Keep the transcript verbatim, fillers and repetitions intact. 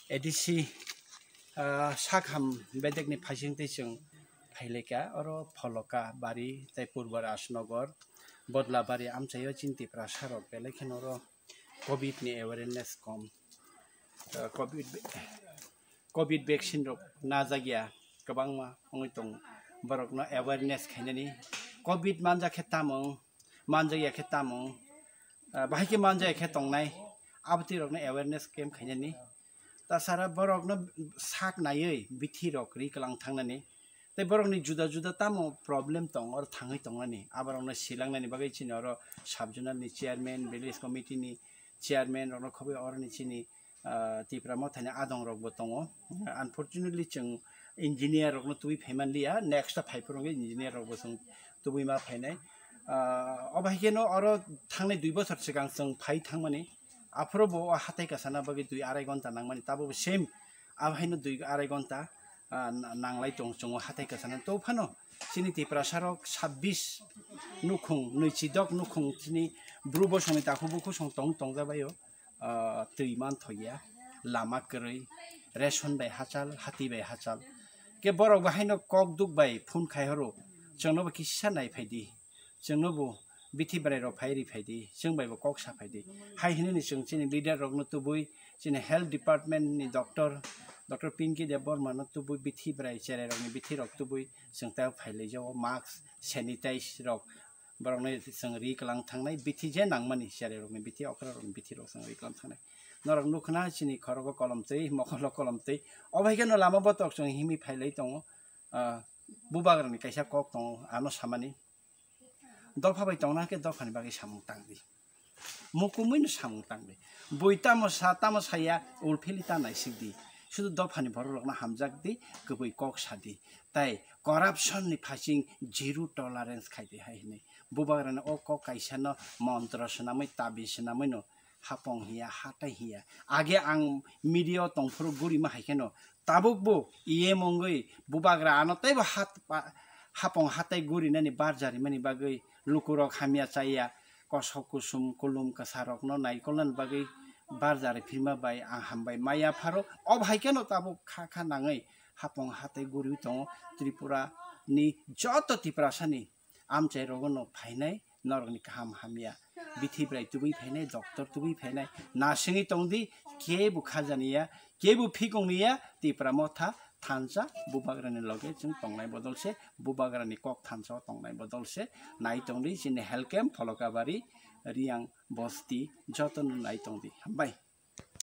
A D C, ah, sakham bedekni phaising tei chwng phaileka oro Pholoka bari tei Purbo Rajnagar, Bodla bari amchaio chini Tiprasa rok belai kheno oro covid ni awareness kom. Ah, covid, covid vaccine rok najakya kwbangma wngwi tong, borokno awareness khainani covid manjak khe tamo, manjakya khe tamo, ah, bahai khe manjakya khe tongnai, abotwi rokno awareness camp khainani. Tasara borokno sak naiwi bithi rok ri kwlang thangnani. Tei borokni juda juda tamo problem tong, oro thangwi tongnani. Aborokno silangnani bagwi chini oro sub zonal ni chairman, village committee ni chairman rokno khobwi oroni chini, ah, Tipra Mothani adong rokbo tongo. Unfortunately, chwng engineer rokno tubui phaimanliya, next o phaiphuru engineer rokbo chwng tubui ma phainai. Ah, obo hai kheno oro thangnai dui bochor swkang chwng phai thangmani. Aphuru bo o hatai kasana bagwi dui arai gonta nangmani, tabo bo same abo haino dui arai gonta, ah, na-, nanglai tong chwngo hatai kasana. To phano chini Tiprasa rok sabbish nukhung, nwichidok nukhung chini bru bosongni takhuk bukhuk song tong tongjabaio, ah, twi manthoya, lama kwrwi, ration bai hachal, hati bai hachal. Ke borok bo haino kok duk bai phone khai horo, chwngno bo kisa nai phai di. Chwngno bo bithi bwrai rok phai ri phai di, chwng bai bo kok sa phai di. Hai hinui ni chwng chini leader rokno tubui, chini health department ni doctor, Doctor Pinky Debbarma no tubui bithi bwrai cherai rokni bithi rok tubui chwng tei phai lai jago, mask, sanitize rok borokno chwng ri kwlang thangnai, bithi je nangmani cherai rokni bithi okra rokni bithi rok chwng ri kwlang thangnai. Norok nukha na chini khorogo kolom twi, mokolo kolom twi, obo hai kheno lama botok chwng himwi phai lai tongo, ah, bubagrani kaisa kok tongo ano samani. Dopha bai tongna khe dophani bagwi samung tang di. Mukumui no samung tang di. Bui tamo sa, tamo saya, ulphili ta naisik di. Sudu dophani borok rokno hamjak di, kwbui kok sa di. Tai corruption ni phasing zero tolerance khai di hai hinui. Bubagrani o kok kaisa no montro swnamwi, tabi swnamwi no hapong hiya, hatai hiya. Age ang media o tongphuru gurima hai kheno, tabuk bo E M wngwi bubagra ano teibo hat-, pa-, hapong hatai gurinani barjarimani bagwi lukurok hamya chaya, kosok kusum kulum kwsarokno naikolnani bagwi barjari phirma bai ang hambai maya pharo. Ob hai kheno tabuk kha kha nangwi hapong hatai guriwi tongo Tripura ni joto Tiprasani amchai rogo no phainai norokni kaham hamya. Bithi bwrai tubui phainai, doctor tubui phainai, nasingwi tongdi, kebo khajaniya, kebo phikongniya, Tipra Motha thansa bubagrani loge chwng tongnai bodol se, bubagrani kok thansa o tongnai bodol se, nai tongdi chini health camp Pholokabari, Riyang bosti jotono nai tongdi. Hambai.